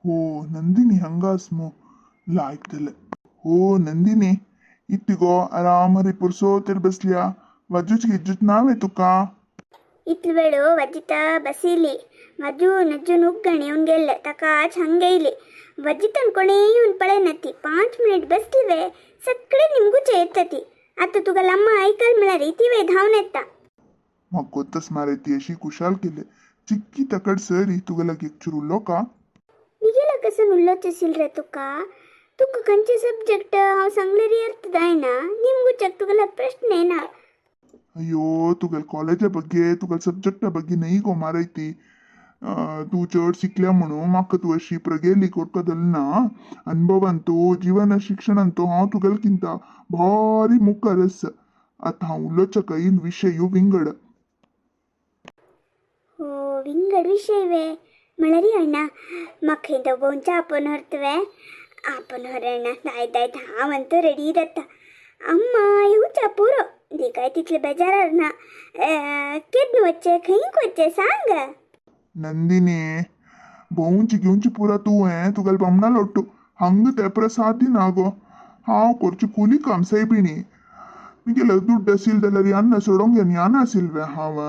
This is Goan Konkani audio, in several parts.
हो नंदिनी हंगास मो लायकतले. हो नंदिनी इतगो आराम हरी पुरसो तर बसल्या वाजूच गिज्जूच नावे तुका. इतलो वेळ वजिता बसिली मजून अजून उग्गण येवन गेल्ले ताकाच हंगेयली वजितन कोणे येवन पळयनाती 5 मिनिट बसलिवे सगळे निमगुचे येतती. आता तुका लम्मा ऐकल म्हळ्यार ती धांवन येता. मग गोतस मारे ती अशी कुशाल केले चिक्की तकड सरी तुगेला एक चुरुल्लो का? मिगेला कसन उल्लोच रे तुका. तुका खंयचे सब्जेक्ट हांव सांगलेरी अर्थ जायना निमगुच्याक तुगेला प्रश्न येना. अय्यो तुगेल कॉलेजा ಬಗ್ಗೆ तुगेल सब्जेक्टा ಬಗ್ಗೆ नही गो मारयती. तूं चड शिकल्या म्हणून म्हाका तूं अशी प्रगेली कोरकदल ना. अनुभवांतू जीवन शिक्षणांतू हांव तुगेलकिंत भारी मुखार आसा. आतां हांव उलोवच्याक येयल विशय विंगड. हो विंगड विषय वे म्हळ्यार अण्णा म्हाका इंत भोंवच्या आपण हरतवे आपण हरण्णा दाय दाय हांव रेडी जाता. अम्मा येवच्या पुरो दी काय तितले बेजारार ना. केन्ना वच्चें खंय वच्चें सांग. नंदिनी भोंवची घेवची पुरा तूं तुगेले बामणा लोट्टू हंग तेपरा सादी ना गो. हांव करची कुली काम सायबिणी मिगेले दुड्ड आशिल्ले जाल्यार यान्न सोडोंक यान आशिल्ले हांव.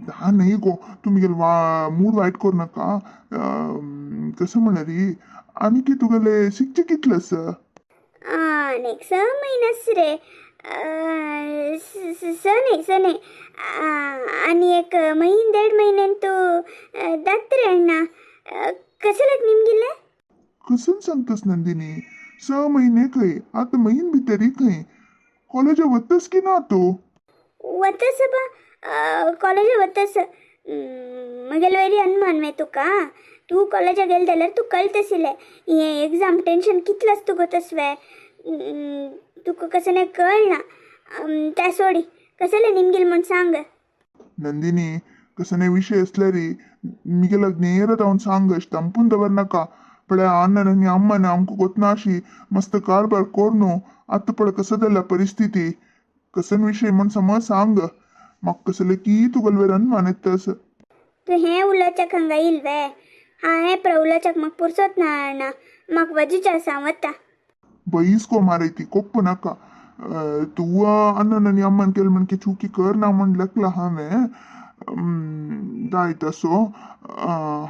धा न्ही गो तूं मिगेले वा मूड वायट कर नाका. कसं म्हळ्यार आनी की तुगेले शिकचें कितलें आसा? आनीक 6 म्हयने रे. स न्ही स न्ही आनी एक म्हयन 1.5 म्हयन्यान तूं जाता रे अण्णा. कसलें निमगिल्लें? कसून सांगतस नंदिनी 6 महिने खंय आतां म्हयन भितरी खंय कॉलेजा वतस की ना तूं? वतस बा कॉलेजा वतस. म्हगेले वयरी अनमान वे तुका. तूं कॉलेजा गेले जाल्यार तूं कळतशिल्लें हें एग्जाम टेंशन कितलें आसता गो तसवें. तुका कसं नाही कळना. त्या सोडी कसलें निमगेल म्हूण सांग. नंदिनी कसने विषय असल्यारी मिगेला ನೇರ जावन सांग अशें तंपून दवर नाका. पळय अण्णन आनी अम्मान आमकां गोतना अशी मस्त कारभार कोर न्हू. आतां पळय कसो जाल्या परिस्थिती. कसन विशय म्हण समज सांग म्हाका कसले की तुगेले वयर अनमान येता असं. तूं हें उलोवच्याक हांगा येयल वे? हांवें पर उलोवच्याक म्हाका पुरसोत ना अण्णा. म्हाका वजूच आसा हांव वता. बैस गो मारयती कोप्प नाका. तूं अण्णन आनी अम्मान केलें म्हण की चुकी कर ना म्हण लकला हांवें. दाय तसो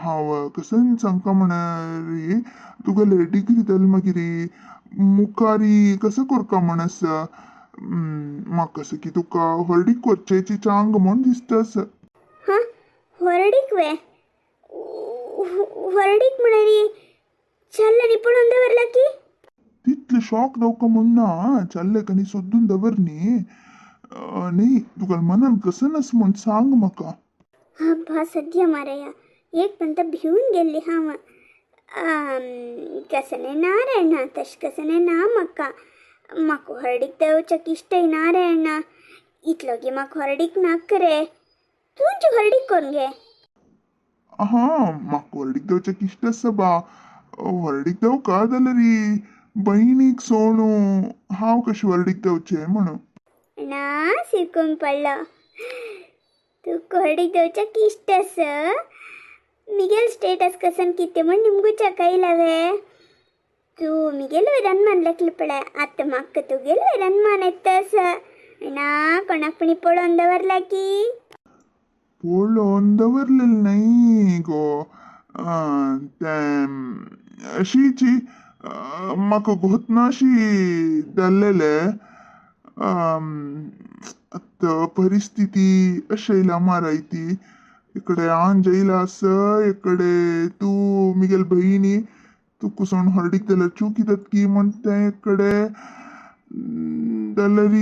हांव कसन सांगता म्हळ्यार तुगेले डिग्री जाली मागीर मुखारी कसो करका म्हण आसा. म्हाका कसं की तुका व्हडीक करचेची चांग म्हण दिसता आसा. हां व्हरडीक वे? व्हरडीक म्हळ्यार चल्ले न्ही पळोवन दवरला की? तितले शॉक दवका म्हण ना चल्ले आनी सोदून दवर न्ही. न्ही तुका मनान कसं आसा म्हण सांग म्हाका. अब्बा सद्या मारया एक पण तर भिवून गेल्ली हांव. कसलें ना रे अण्णा तशें कसलें ना म्हाका. म्हाका व्हरडीक देंवच्याक इश्टय ना रे अण्णा. इतलो की म्हाका व्हरडीक नाका रे. तुमची व्हरडीक कोण गे? हां म्हाका व्हरडीक देंवच्याक इश्ट आसा बा. व्हरडीक देंवका जाल्यार बहिणीक सोणू हांव कशें व्हरडीक देंवचें म्हणून. अण्णा शिकूंक पडलो. तुका व्हरडीक देंवच्याक इश्ट आसा. मिगेल स्टेटस कसन कितें म्हण निमगुच्याक येयला वे? तूं मिगेल वयर अनमान लेखलें पळय आतां म्हाका तुगेल वयर अनमान येता आसा. अण्णा कोणाक पणी पळोवन दवरला की? पळोवन दवरलेलें न्हय गो. तें अशीची म्हाका गोतना अशी जाल्लेलें. आतां परिस्थिती अशें येयला मारायती इकडे आंज येयला आसा इकडे तूं मिगेल भयणी तुका सोण हळडीक जाल्यार चूक जाता की म्हण तें इकडे जाल्यार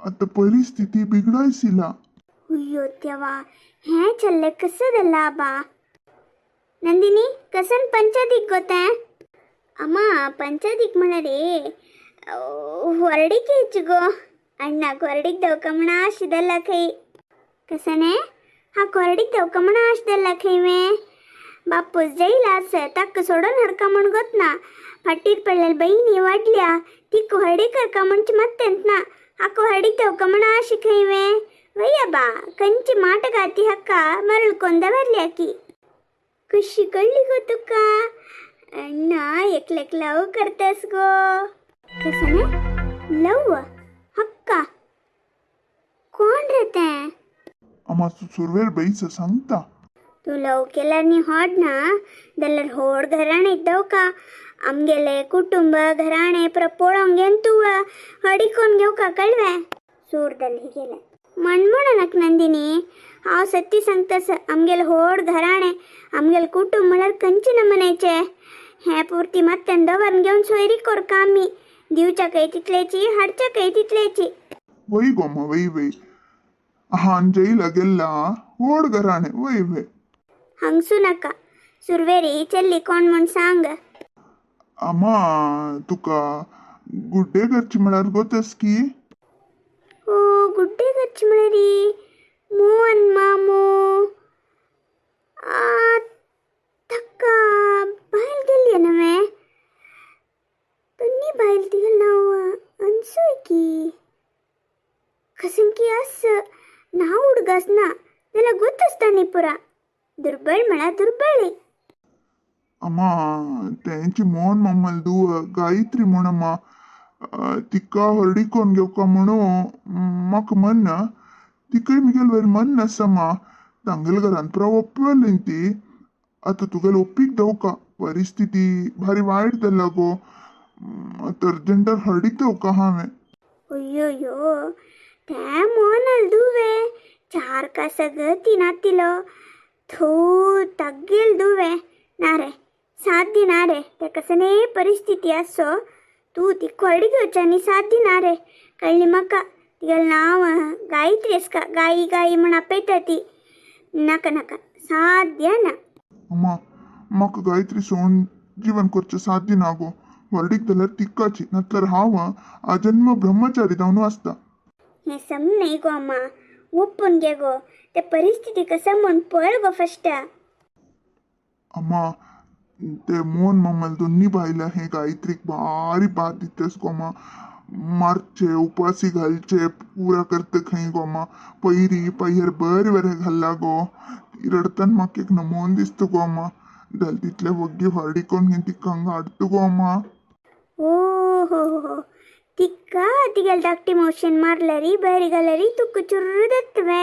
आतां परिस्थिती बिगडायसिला. अय्यो देवा हें चल्लें कसं जालां बा. नंदिनी कसन पंचायतीक गो तें? अम्मा पंचायतीक म्हळ्यार व्हरडीक येयची गो. अण्णाक व्हरडीक देंवका म्हण आश जाला खंय. कसने हा व्हरडीक देंवका म्हण आश जाला खंय वे? बापूस जायला आसा ताका सोडून हाडका म्हण गोतना. फाटीर पडलेली बहिणी वाडल्या तिका व्हरडीक करका म्हणचे मत्तेंत ना. हाका व्हरडीक देंवका म्हण आश खंय वे? वయ్या बा खंयची माटगाती हाका मरळ कोन दवरल्या की. कशी कळ्ळी गो तुका? एकलेक लव करतस गो. कसं ना लव हक्का कोण रे तें? अम्मा तूं सुरवेर बैस सांगता. तू लव केल्यार नी होड ना जाल्यार होड घराणे दवका आमगेले कुटुंब घराणे पुरा पळोवंक घेवन तूं हडिकोन घेवका कळवे सूर दल्ली गेले मणमण नंदिनी. हांव सत्य सांगतास, आमगेले होड घराणे आमगेले कुटुंब म्हळ्यार खंयचे नमनेचे हे पुर्ती मात्यान दवरून घेवन सोयरी कोरका आमी दिवच्याकय तितल्याची हाडच्याकय तितल्याची. वय गो अम्मा, वय वय. हान जैला गेल्ला होड घराणे वय वय. हंगसू नका सुरवेरी चल्ली कोण म्हूण सांग. अम्मा तुका गुड्डे घरची म्हळ्यार गोतस की? ओ गुड्डे घरची म्हळ्यार मोहन मामू ताका बायल गेल्ली नवे दोन्ही बायल तिगेल नांव अनसूय की कसंकी अस नांव उडगास ना जाल्यार गोत आसता न्ही पुरा दुर्बळ म्हळ्यार दुर्बळ. अम्मा तेंची मोहन मामाल धुव गायत्री म्हूण अम्मा, तिका हळडीकोन घेवका म्हणून म्हाका मन तिकय मिगेल वयर मन आसा मा. तांगेल घरान पुरा ओप्पली ती. आतां तुगेले ओप्पीक दवका परिस्थिती भारी वायट जाल्या गो. आतां अर्जंटार हळडीक दवका हांवें. अय्यो तें मोहनाल दुवे चार कासा गती नातिलो थू तागेल दुवे ना रे सात दिना रे ते कसने परिस्थिती आसो तूं ती खळडी घेवच्या न्ही सात दिना रे कळ्ळी म्हाका. तिगेलें नांव गायत्री आसका गाई गाई म्हण आपयता ती. नाका नाका साध्य ना. अम्मा म्हाका गायत्री सोडून जीवन करचें साध्य ना गो. व्हरडीक जाल्यार तिकाची नातल्यार हांव आजन्म ब्रह्मचारी जावन आसता. हें सम न्हय गो अम्मा, ओपून घे गो ते परिस्थिती कसं म्हूण पळ गो फस्ट. अम्मा ते मोहन मामाल दोन्ही बायलां हे गायत्रीक भारी बाद दितस गो अम्मा. मारचे उपासी घालचे पुरा करता खंय गो अम्मा. पयरी पायर बरें बरें घाल्ला गो. ती रडताना म्हाका एक नमोन दिसता गो अम्मा. जालें तितलें वग्गी व्हरडिकोन घेवन तिका हांगा हाडटा गो अम्मा. ओ हो हो तिका तिगेले धाकटी मावशेन मारल्यारी बरी घाल्यारी तुका चुर्र जातवे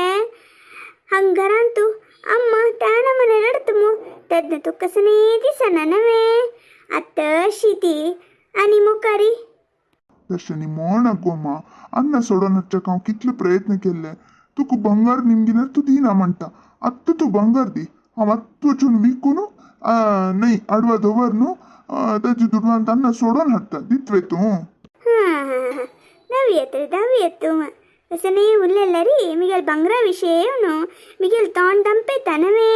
हांग घरान तूं अम्मा त्याना मने रडत मू तेन्ना तुका कसं दिसना नवे आतां अशी ती आनी मुखारी. तशें न्ही मोण गो अम्मा, अन्ना सोडोन हाडच्याक हांव कितले प्रयत्न केल्ले. तुका बंगार निमगिल्यार तूं दिना म्हणटा. आत्तां तूं बंगार दी, हांव आत्तां वचून विकून न्हय आडवा दवर न्हू ताजे दुडवान तान्ना सोडोन हाडटा. दितवे तूं? हां धावी येत रे धावी येत तूं. तशें न्ही उरलें रे मिगेल भांगरा विशय न्हू मिगेल तोंड दंपेता नवे.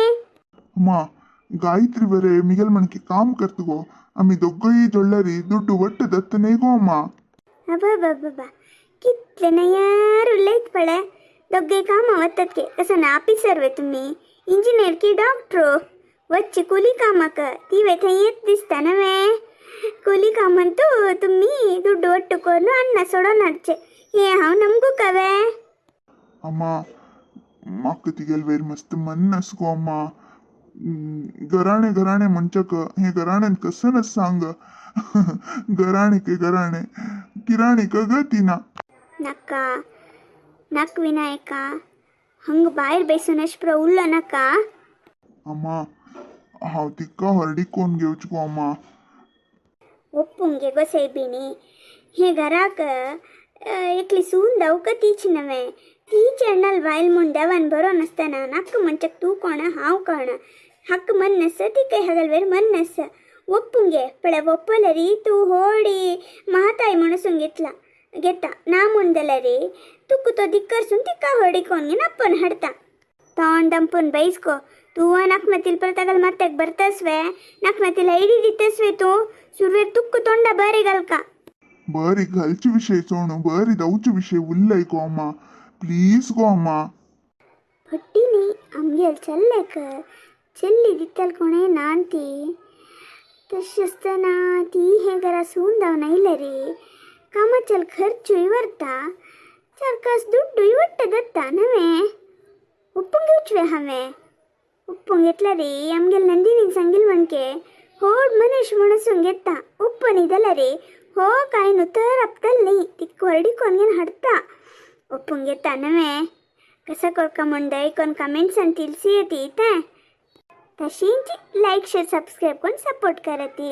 अम्मा गायत्री बरें मिगेल म्हणके काम करता गो. आमी दोगूय जोडल्यार दुड्डू वट्ट दत्त न्हय गो अम्मा. अबाबाबाबा कितले नयार उलयत पळय. दोगे कामां वतात गे कसो ना ऑफिसर वे तुमी इंजिनियर की डॉक्टर वच्चे कुली कामाक ती वे थंय येत दिसता नवे कुली कामान तूं तुमी दुड्डू ಒಟ್ಟು करून अन्न सोडोन हाडचे हें हांव नमगू कवे. अम्मा म्हाका तिगेले वयर मस्त मन आसा गो अम्मा. घराणे घराणे म्हणच्याक हें घराण्यान कसं सांग. घराणे के घराणे किराणे क गती ना. नाका नाक विनायका हंग भायर बेसून अशें पुरो उरलो नाका. अम्मा हांव तिका हळडीकोन घेवची गो अम्मा. ओप्पूंक घे गो सैबिणी हे घराक एकली सून दावका तीच नवे तीच एण्णाल बायल म्हूण देवान बरो नासतना नाका म्हणच्याक तूं कोण हांव कोण हक्क मन नासा तिका हगल मन नासा. ಒಪ್ಪುಂಗೆ ಪಳೆ ಒಪ್ಪಲರಿ ತೂ ಹೋಡಿ ಮಹಾತಾಯಿ म्हणसून घेतला घेता ना म्हणदलरी तुका तो दिक्करसून तिका होडिकोन नप्पन हाडता. तोंड दंपून बैसको तूं नकमतील परत ಮತ್ತೆಗ್ ಬರ್ತಸ್ವೆ ನಕ್ಮತಿಲ್ ಐಡಿ ದಿತ್ತಸ್ವೆ तूं सुरवेर तुक्क तोंडा बरे घालका. बरी घालचे विशय सोणू बरी जावचे विशय उल्लय गो अम्मा प्लीज गो अम्मा. पट्टिनी आमगेल चल्लेक चल्ली दित्तल कोणे नांती तशें आसतना ती हे घरा सून जावन आयले रे कामाचेल खर्चूय व्हरता चार कास दुड्डूय वट्ट दत्ता नवे ಒಪ್ಪಂಗೆ घेवचें हांवें. ಒಪ್ಪಂग घेतला रे आमगेल नंदिनीन सांगिल म्हणके होड मनीस म्हणून घेता उಪ್ಪनिदलरे हो काय नुतर अप्तल ती कोरडी कोणगेन हडता ಒಪ್ಪಂಗೆ ತನವೇ ಕಸ ಕೊಡ್ಕ ಮುಂಡೆ ಕೊನ್ ಕಮೆಂಟ್ಸ್ ಅಂತ ತಿಳಿಸಿ ತೀತ तशींच लाईक शेअर सबस्क्राईब करून सपोर्ट करते.